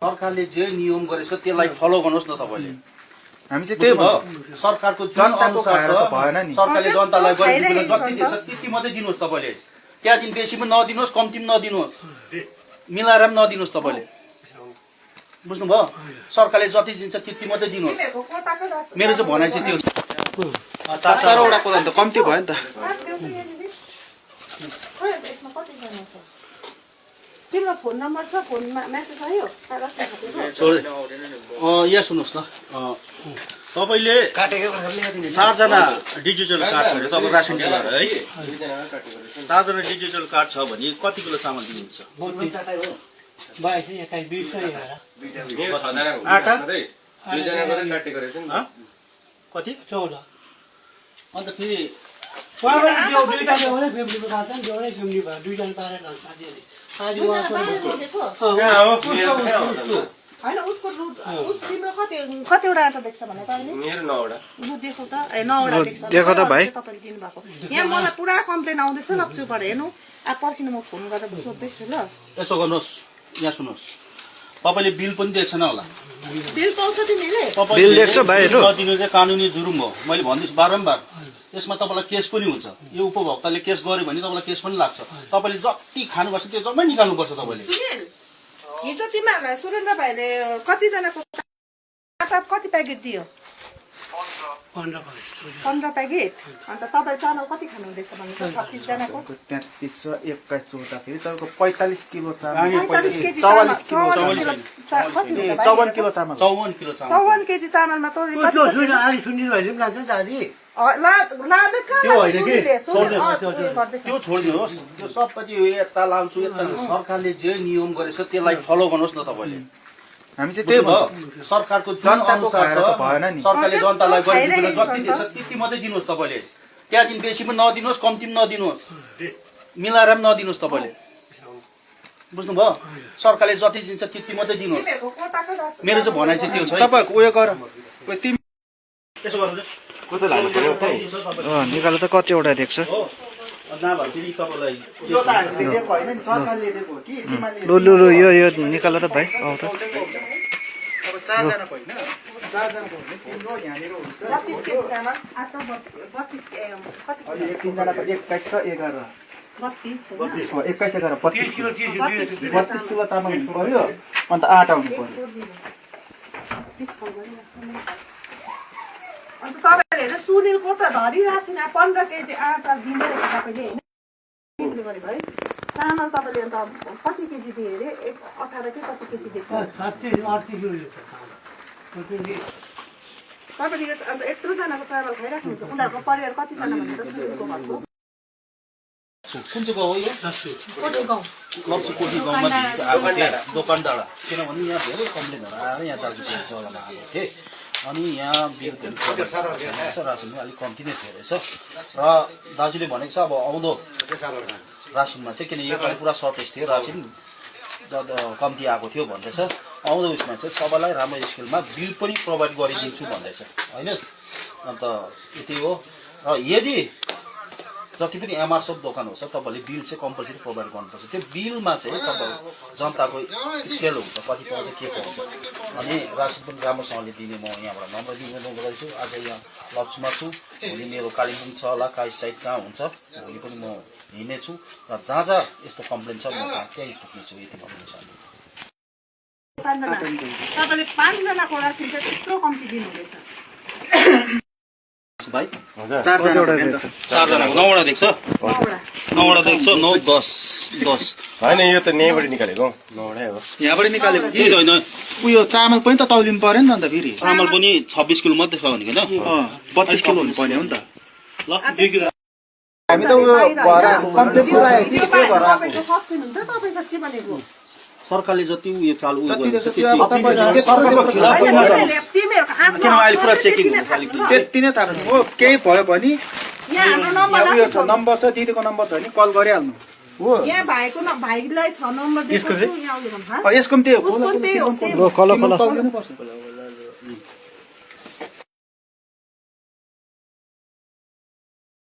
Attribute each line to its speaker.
Speaker 1: सरकारले जे नियम गरेछ त्यसलाई फलो गर्नुस् न तपाईले।
Speaker 2: हामी चाहिँ त्यही भन्छौँ
Speaker 1: सरकारको जुन अनुसार छ सरकारले जनतालाई गरिदिनु जति दिन्छ त्यति मात्रै दिनुस् तपाईले। त्यहाँदेखि बेसी पनि नदिनुस् कम्ती पनि नदिनुस्, मिलाएर पनि नदिनुस् तपाईले। बुझ्नुभयो? सरकारले जति दिन्छ त्यति मात्रै दिनुस्। मेरो चाहिँ भनाइ चाहिँ त्यो
Speaker 2: चारवटा कोदा त कम्ती भयो नि त।
Speaker 3: तिम्रो फोन नम्बर छ? फोनमा मेसेज आयो?
Speaker 1: यहाँ सुन्नुहोस् न, तपाईँले 4जना डिजिटल कार्ड छ अरे तपाईँ रासन डिलर है? 4जना डिजिटल कार्ड छ भने कति किलो चामल दिनुहुन्छ? आटा कति? 14। अन्त फेरि
Speaker 3: कतिवटा आटा देख्छ भने देखो त 9वटा देख्छ।
Speaker 2: देखो त भाइ।
Speaker 3: तपाईले दिनुभएको यहाँ मलाई पुरा कम्प्लेन आउँदैछ लप्चुबाट। हेर्नु अब पर्खिनु म फोन गरेर सोध्दैछु ल।
Speaker 1: यसो गर्नुहोस्, यहाँ सुन्नुहोस्, तपाईँले बिल पनि देख्छ न होला?
Speaker 3: बिल पाउँछ तिमीले?
Speaker 2: बिल देख्छ भाइहरु?
Speaker 1: नदिनु चाहिँ कानुनी जुरुम हो। मैले भन्दैछु बारम्बार, यसमा तपाईँलाई केस पनि हुन्छ। यो उपभोक्ताले केस गर्यो भने तपाईँलाई केस पनि लाग्छ। तपाईँले जति खानुपर्छ त्यो जम्मै निकाल्नुपर्छ तपाईँले।
Speaker 3: हिजो तिमीहरूलाई सुरेन्द्र भाइले कतिजनाको कति प्याकेट दियो? 15 प्याकेट। अन्त तपाईँ चामल कति खानु हुँदैछ भने 36 जनाको?
Speaker 2: 33 र 21 जोड्दाखेरि तपाईँको 45 किलो चामल,
Speaker 3: 45 केजी
Speaker 2: 44 किलो
Speaker 3: कति हुन्छ भाइ?
Speaker 2: 54 किलो चामल,
Speaker 1: 54 किलो चामल।
Speaker 3: 54 केजी चामलमा त
Speaker 1: त्यो छोडिदिनुहोस्, त्यो सबैले यता लान्छु यता। सरकारले जे नियम गरेछ त्यसलाई फलो गर्नुहोस् न तपाईले।
Speaker 2: हामी चाहिँ त्यही भन्छौँ
Speaker 1: सरकारको जुन अनुसार छ सरकारले जनतालाई गरिदिनु जति दिन्छ त्यति मात्रै दिनुस् तपाईले। त्यहाँदेखि बेसी पनि नदिनुस् कम्ती पनि नदिनुस्, मिलाएर पनि नदिनुस् तपाईले। बुझ्नुभयो? सरकारले जति दिन्छ त्यति मात्रै दिनुस्। मेरो चाहिँ भनाइ चाहिँ त्यो छ।
Speaker 2: तपाईहरुको उयो गर तिमी
Speaker 1: त्यसो गर्नु
Speaker 2: कता लाग्नु पर्यो त? निकाल्नु त कतिवटा देख्छ? लु लु लु यो निकाल त भाइ। आउ त। किलो चामल हुनु पर्यो। अन्त आटा हुनु पर्यो।
Speaker 3: अन्त तपाईले हेर्नु सुनिलको त धरी रासिन 15 केजी आटा दिँदै रहेछ तपाईले हैन? है चामल तपाईले अन्त कति केजी दिए अरे? 18 के कति केजी दिन्छ? 38 किलो दिन्छ। तपाईले अन्त यत्रो जनाको चामल खाइराख्नुहुन्छ। उनीहरुको परिवार कति जना भन्नु त सुनिलको घरको?
Speaker 1: कुन चाहिँ गाउँ हो यो?
Speaker 3: कोटी गाउँ।
Speaker 1: लप्चू कोटी गाउँमा आएको थिएँ दोकान डाँडा। किनभने यहाँ धेरै कम्प्लेनहरू आएर यहाँ दाजुको जग्गामा आएको थिएँ। अनि यहाँ बिल रासन अलिक कम्ती नै थियो रहेछ र दाजुले भनेको छ अब आउँदो रासनमा चाहिँ, किन योपालि पुरा सर्टेज थियो रासन कम्ती आएको थियो भन्दैछ। आउँदो उसमा चाहिँ सबैलाई राम्रो स्केलमा बिल पनि प्रोभाइड गरिदिन्छु भन्दैछ होइन? अन्त यति हो। र यदि जति पनि एमआरएफ दोकान हुन्छ तपाईँले बिल चाहिँ कम्पलसरी प्रोभाइड गर्नुपर्छ। त्यो बिलमा चाहिँ तपाईँको जनताको स्केल हुन्छ, कति पाउँछ के पाउँछ। अनि रासन पनि राम्रोसँगले दिने म यहाँबाट नम्बर दिनु गर्दैछु। आज यहाँ लप्चूमा छु, भोलि मेरो कालिम्पोङ छ होला, काई साइड कहाँ हुन्छ भोलि पनि म हिँड्नेछु र जहाँ जहाँ यस्तो कम्प्लेन छ म त्यहीँ पुग्नेछु। यति भन्नु चाहन्छु।
Speaker 3: तपाईले 5 जनाको रासन चाहिँ त्यत्रो कम्ती दिनुहुँदैछ
Speaker 1: भाइ?
Speaker 2: 4 देख्छ।
Speaker 1: 9वटा देख्छ? 9वटा देख्छ। 9 10
Speaker 4: होइन यो त यहीँबाट निकालेको 9वटै हो।
Speaker 2: यहाँबाट निकालेको कि
Speaker 1: होइन?
Speaker 2: उयो चामल पनि त तौलिनु पर्यो नि त अन्त फेरि।
Speaker 1: चामल पनि 26 किलो मात्रै छ भनेको होइन?
Speaker 2: 32 किलो हुनु पर्ने हो नि त।
Speaker 1: ल 2 किलो
Speaker 2: हामी त उयो घर कम्प्लिट पुरायो कि के घर
Speaker 3: तपाईको सस्पेन्ड हुन्छ। तपाई साच्चै भनेको
Speaker 1: सरकारले जति उयो चालु उयो
Speaker 2: जति
Speaker 1: गर्छ
Speaker 2: त्यो अब तपाईहरुको
Speaker 3: तिमीहरुको आफ्नो
Speaker 1: किन अहिले पुरा चेकिङ हुन्छ अलिक
Speaker 2: त्यति नै थाहा हो। केही भयो भने
Speaker 3: यहाँ हाम्रो नम्बर
Speaker 2: उयो छ, नम्बर छ, दिदीको नम्बर छ भने कल गरिहाल्नु हो।
Speaker 3: यहाँ भाइको भाइलाई 6 नम्बर दिएको छु। यहाँ उयो भन्छ
Speaker 2: यसको पनि त्यही हो।
Speaker 3: उसको त्यही हो।
Speaker 2: कल पर्छ।